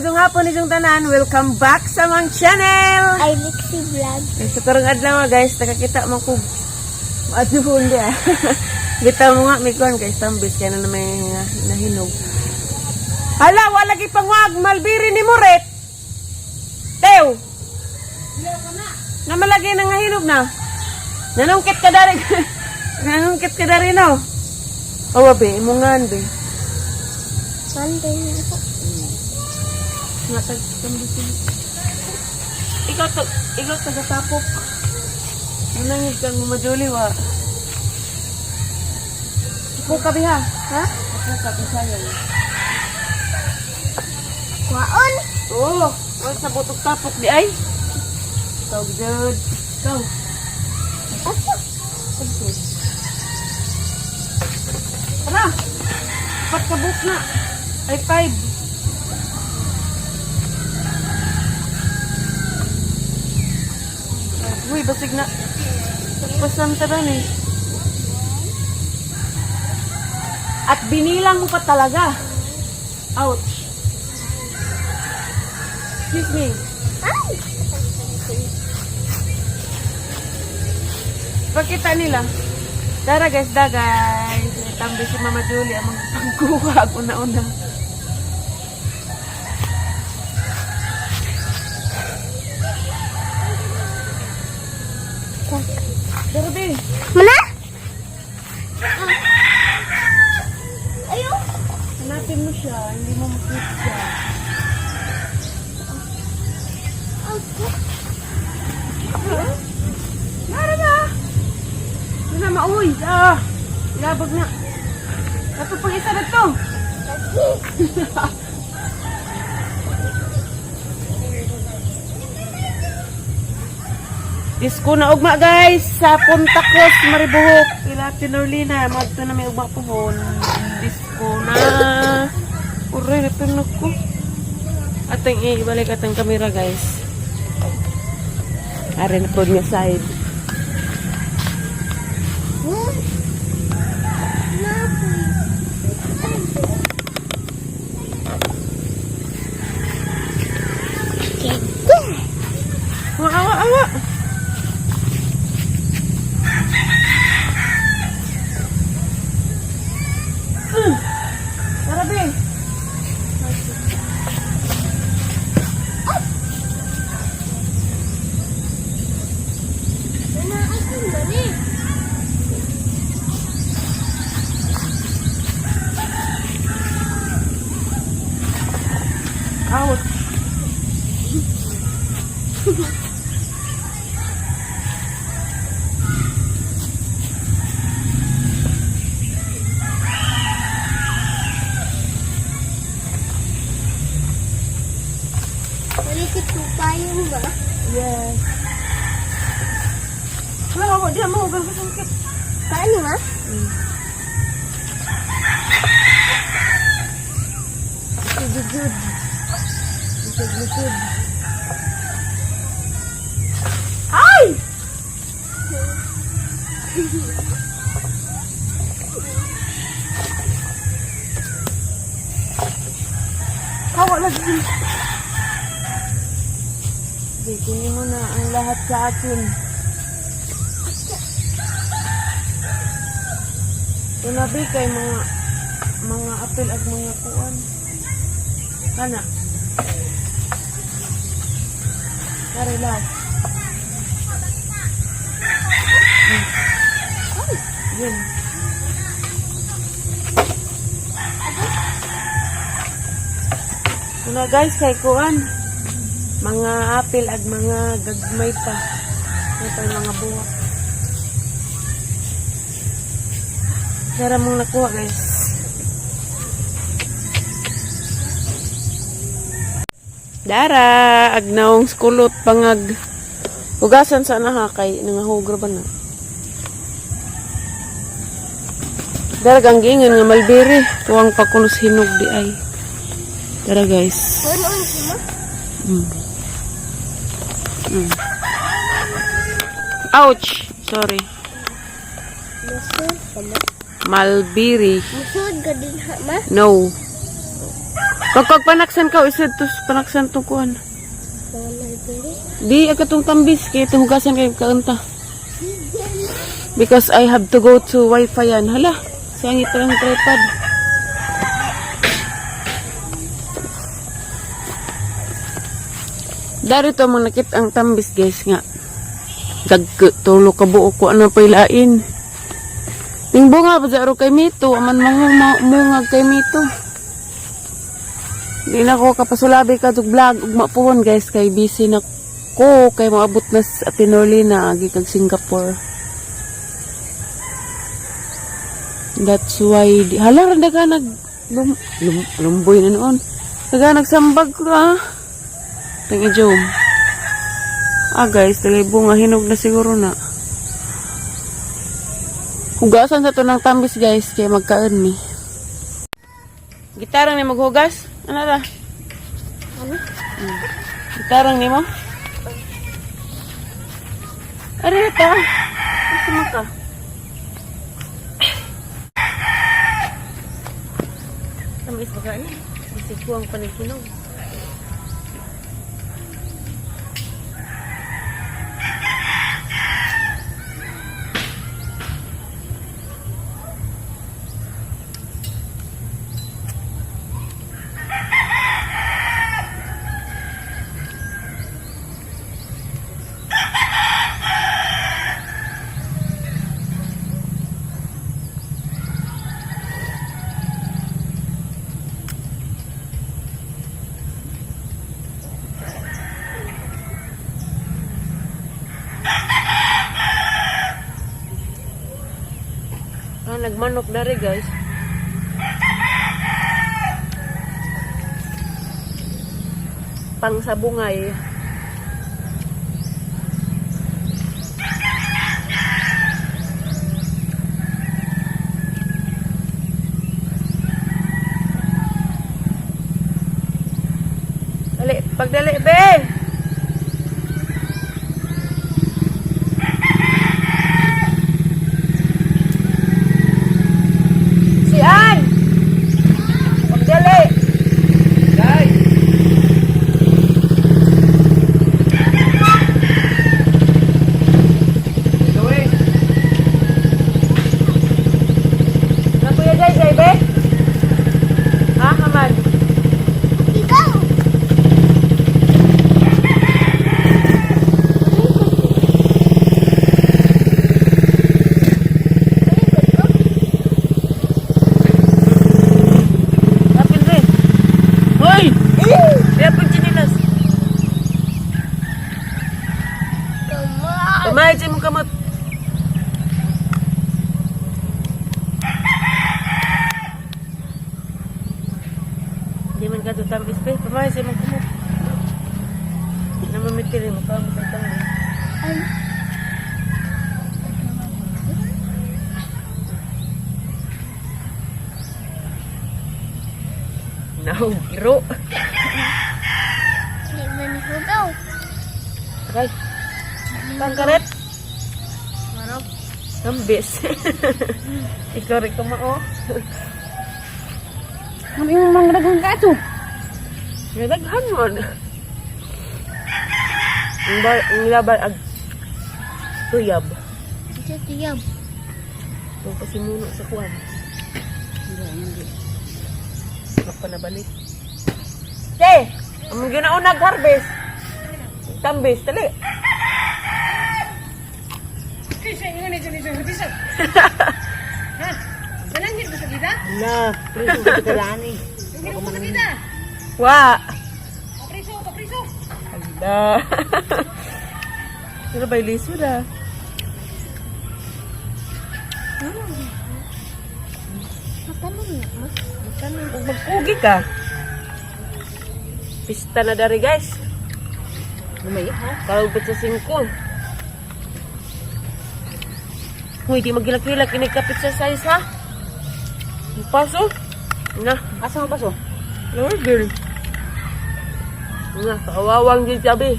Maayong hapon inyong tanan. Welcome back sa among channel. Ay, Lixie Vlog. So karong adlaw, guys, nakakita man ko maaduhon dia. Bitaw mo nga may kuan, guys, tambis kay na may nahinog. Hala, wala lagi pangwag malbiri ni Muret. Tew. Na malagi na nga hinog na. Nanungkit ka dari. Nanungkit ka dari no. Oh, be, imungan be. Sunday na ako. Nga tag tambisin. Ikaw to, ikaw taga tapok. Manangig kang mamajuli wa. Ako ka biha, Ha? Ako ka bisaya. Kwaon? Oo, oh, sa butok tapok di ay. Ikaw jud. Ikaw. Asa? Adto. Tara. Apat ka buok na. Ay, 5. Uy, basig na. Pasan ta eh. At binilang mo pa talaga. Ouch. Excuse me. Ay! Pakita nila. Tara guys, da guys. Tambi si Mama Julie ang mga pagkuha una-una. Tara, be. Mana? Ayaw. Hanapin mo siya, hindi mo makita siya. Nara na! Ano na, mauy! Ah! Ilabag na. Kato pang isa na to. Disko na ugma, guys, sa Punta Cruz, Maribuhok. Ila Tinorlina, magto na may ugma pohon. Disko na. Uray, natunog ko. Atang ibalik atang kamera, guys. Are na po niya side. Awa, awa, awa. Tara, be. Ouch. Malikit po tayo ba? Yes. Wala, awa, di mo huwag kang sungkit. Paano nga? Sige, good. Good, good. Ay! Hawa lagi. Sige, kunin mo na ang lahat sa akin. Tunabi kay mga apel at mga kuan. Kana. Kare lang. Ay, yun. Una guys, kay kuan. Mga apel ag mga gagmay pa. Ito yung mga buwak. Tara mong nakuha, guys. Dara, agnaong skulot pangag. Hugasan sa ha kay nangahugra ba na. Dara gang giingon nga malbiri, tuwang pakunos hinog di ay. Dara, guys. Puno mo? Ouch. Sorry. Musod ka ma? Malbiri. Musod ka din ha ma? No. Pagkag panaksan ka, isad to panaksan to kuan. Mga mulberry. Di akatong tambis kay hugasan kay kaunta. Because I have to go to wifi yan. Hala, siyang ito ang tripod. Darito mo nakit ang tambis, guys, nga. Gag tulo ka buo ko ano pailain. Ning bunga ba jaro kay mito, aman mungag kay mito. Di na ko kapasulabi ka tug vlog ug mapuhon, guys, kay busy na ko kay moabot na sa Ate na agi kag Singapore. That's why di, hala ra daga nag lumboy na noon. Daga nagsambag ko ah. Tang ijom. Ah guys, dagay bunga hinog na siguro na. Hugasan sa to ng tambis, guys, kay magkaon mi. Gitarang ni maghugas? Ano ra? Ano? Gitarang ni mo? Ari ta. Asa man ka? Tamis ba ka ni? Bisig ko ang panighinog. Ah, nagmanok dari, guys. Pang sabungay. Dali, pagdali, be! Si Ann! Pagdali! Day! Gawin! Na Kuya Jai Jai, be? Ha, Haman? Ikaw! Apil rin. Hoy! Kaya po chinilas. Come on! Kamay, dyan mong kamot. Hindi man ka tutambis, be. Pamay, dyan mong kamot. Namamitirin mo ka, matantang. Ay, Nahugiro. hindi man hugaw. Aray. Pangkaret. Marap. Tambis. Ikaw rin kamao. Ano yung mga daghan ka ito? Daghan man. Ang ang labal ag tuyab. Ito tiyab. Itong pasimuno sa kuwan. Hindi, hindi. Baka nabalik. Te! Ang ginaunag harvest. Tambis, tali. Na, priso ka karani. Wa! Kapriso, kapriso! Hala. Pero ba liso na? Matanong na, ma. Kung magpugi ka. Pista na dari, guys. Lumay ha? Kalupit sa singko. Huy, di magilak-gilak. Inikapit sa size, ha? Ang paso. Na, Asa mo paso? Lord girl. Na, kawawang di sabi.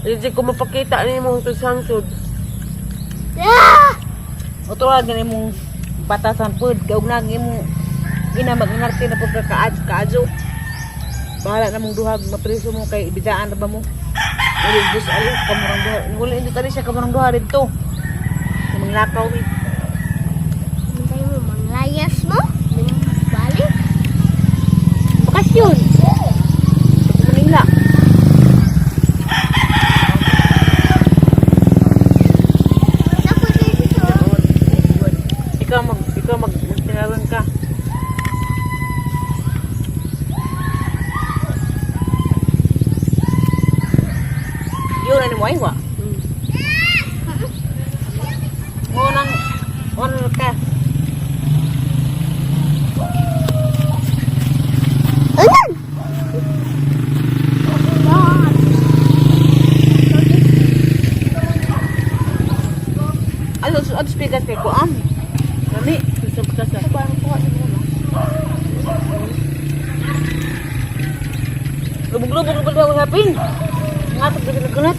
Hindi ko mapakita ni mong tusangsod. Ah! Oto ra gani mong batasan pod kaug na imong ina magnarte na pud ka kaadyo. Bahala na mong duhag, mapriso mo kay ibidaan na ba mo? Uli, Diyos, alis, kamurang duha. Uli, Diyos, alis siya, kamurang duha dito. Sa mga lakaw, eh. Hintay mo, manglayas mo. Balik. Bakasyon. Sa Manila. Ako dito. Ikaw mag, magtinaran ka. Yun, ano mo ay, wa? Ngunang, ano ka? Ayan! Ano, ano speaker kay kuam? Nani? Isang kasa. Lubog-lubog, lubog-lubog, hapin. Nga, pagdagan na.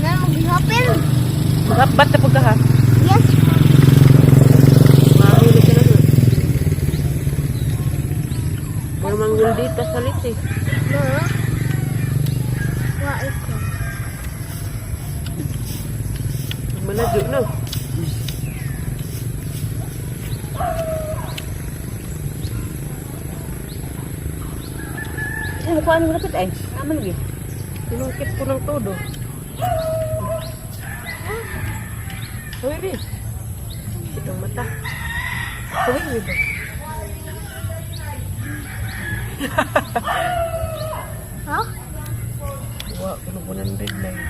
Na, maghihapin. Maghabat na pagkaha. Yes. Mahuli ka na doon. Pero manggundita sa liti. Ma. Wa ko. Manadyo na. Ay, mukha anong lapit ay. Aman lagi. Sinungkit ko ng todo. Uy, Bi. Itong mata. Uy, Bi ba? Ha? Wa, kuno 100 na yun.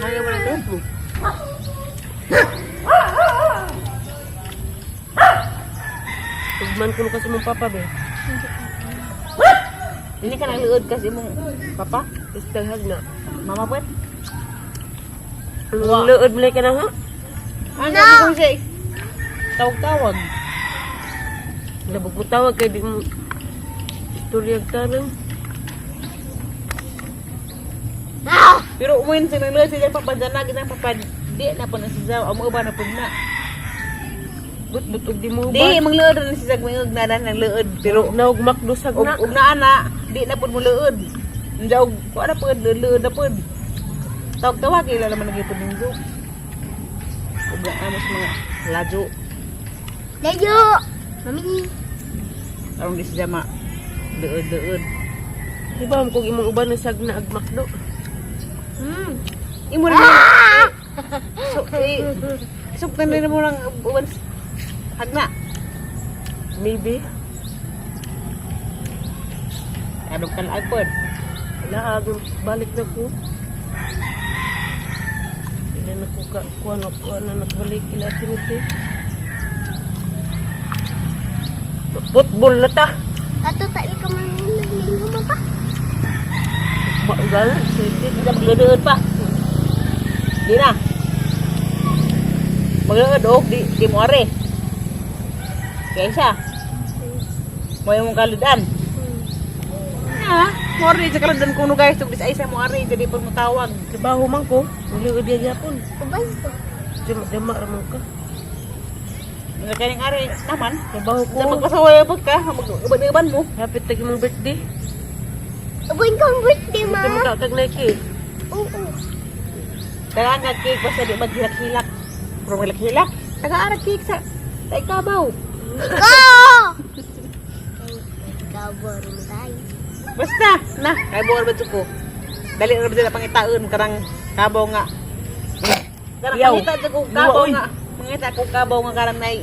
Ayaw mo na ito. Tugman kuno kasi mong papa, be. Hindi ka nagluod kasi mong papa, Istaghag na. Mama puwet. Ang luod mo ka na, ha? Ano no! Ko siya eh. Tawag-tawag. Labog mo tawag kay di mo istoryag ka lang. Ah! Pero umuin sa nagluod siya papa dyan na, ginang papa. Di na po na si Zaw. Amo ba na po na. But-but og di mo Di, ba? mangluod na si Zag. Mangluod na na nagluod. Pero Naog makdusag ug na. ug na ana, di na po mo luod. Hindi og kuha na po, luod na po. Tawag-tawag, ila naman nagipod ng Zaw. Ug na amos mga ladyo. Layo! Mami. Aron di siya ma luod-luod. Di ba kung imong uban na sag na ag makdo? Imo rin ah! So, eh, suktan rin mo lang uban hagna. Maybe. Anong kalaag pod? Laag, balik na ko. Ila na ko ka, kuha na kuha na nagbalik ila siniti. Football na ta. Ato tayo ka man naglingo mo pa. Bagal, siniti. Hindi ka magluod pa. Di na. Magluod og di di mo are. Kaya siya. Mo yung kaludan. Ha? Mo are sa kaludan kuno guys, tug dis ay sa mo are jadi pag mo tawag. Trabaho man ko, magliod ya gyapon. Ubay ko. Jama jama ra man ka. Mga kaning are naman. Trabaho ko. Sa magpasaway pag ka, mag-uban-uban mo. Hapit tag imong birthday. Ubay ko ang birthday, ma. Ito mo tag Nike. Oo. Tagaan nga cake basta di maghilak-hilak. Pero maghilak-hilak, tagaan ang cake sa sa ikabaw. Go! Ikaw, boring tayo. Basta, na, kay buwan ba ko. Dali ra ba sila pangitaon karang kabaw nga. Karang Yaw. pangita sa ko kabaw Duwa, oy. nga. Mangita ko kabaw nga karang nay.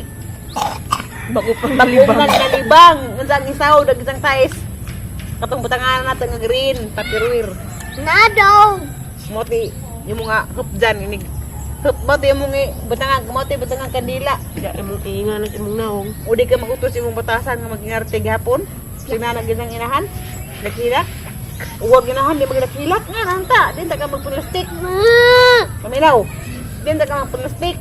Bago pang Bagong nalibang. nga nalibang, unsa ang isaw dag isang size. Katong butangan nato nga green, tupperware. Nado! Moti yung mga hup dyan inig. Hup moti yung mga butangan, moti butangan kandila. Ya imong iinga na sa imong naong. O di ka magutos imong batasan nga magingarte gihapon. Sinanag yun ang inahan. Naghilak. Uwag inahan, di maghilak nga nanta. Di ta ka magplastic. Kamilaw. Di ta ka magplastic.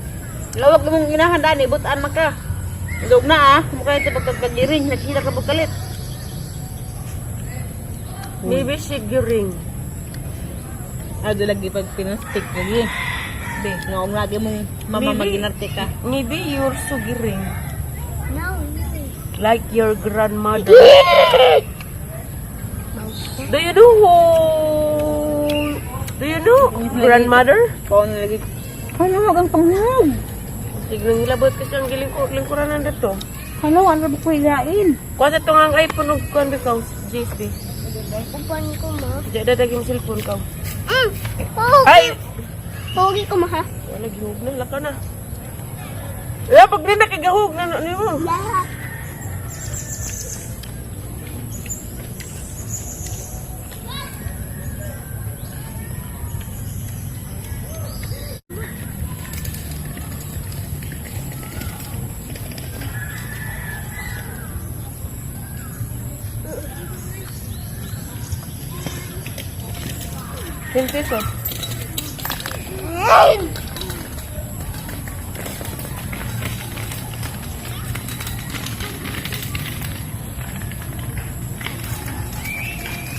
Lawag mong inahan dani, butan man ka. Ilog na ah, mukha ito pagkakagiring, naghilak ka pagkalit. Maybe siguring. Ah, do lagi pag pinastik lagi. be. Nga nga di mong mama Maybe. maginarte ka. Maybe you're sugiring. No. Like your grandmother. Do you know who? Do you know grandmother? Kaon na lagi. Hala, wag ang panghag. Tignan nilabot kasi ang giling ko, lingkuran na dito. Hala, ano ba ko ilain? Kuha sa itong ang iPhone ug kuan bitaw, JSB. Upan ko ma. Diya dadaging cellphone ka. Pogi. Ay! Pogi ko ma ha. Wala gihug na, lakaw na. Eh, pag di nakigahug na na nimo. Yeah. 10 pesos.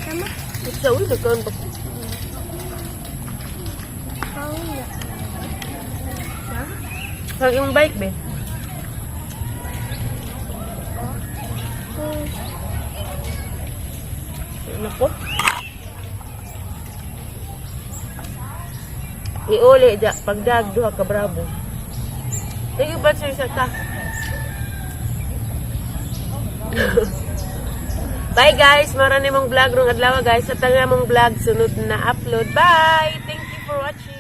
Tama. Sa uy, nagkaon pa ko. Pogi. Ang imong bike be. Nako. Iuli ja pagdag duha ka bravo. Thank you, Batsoy, sa ta. Bye guys, marami mong vlog rong adlaw guys. Sa tanga mong vlog sunod na upload. Bye. Thank you for watching.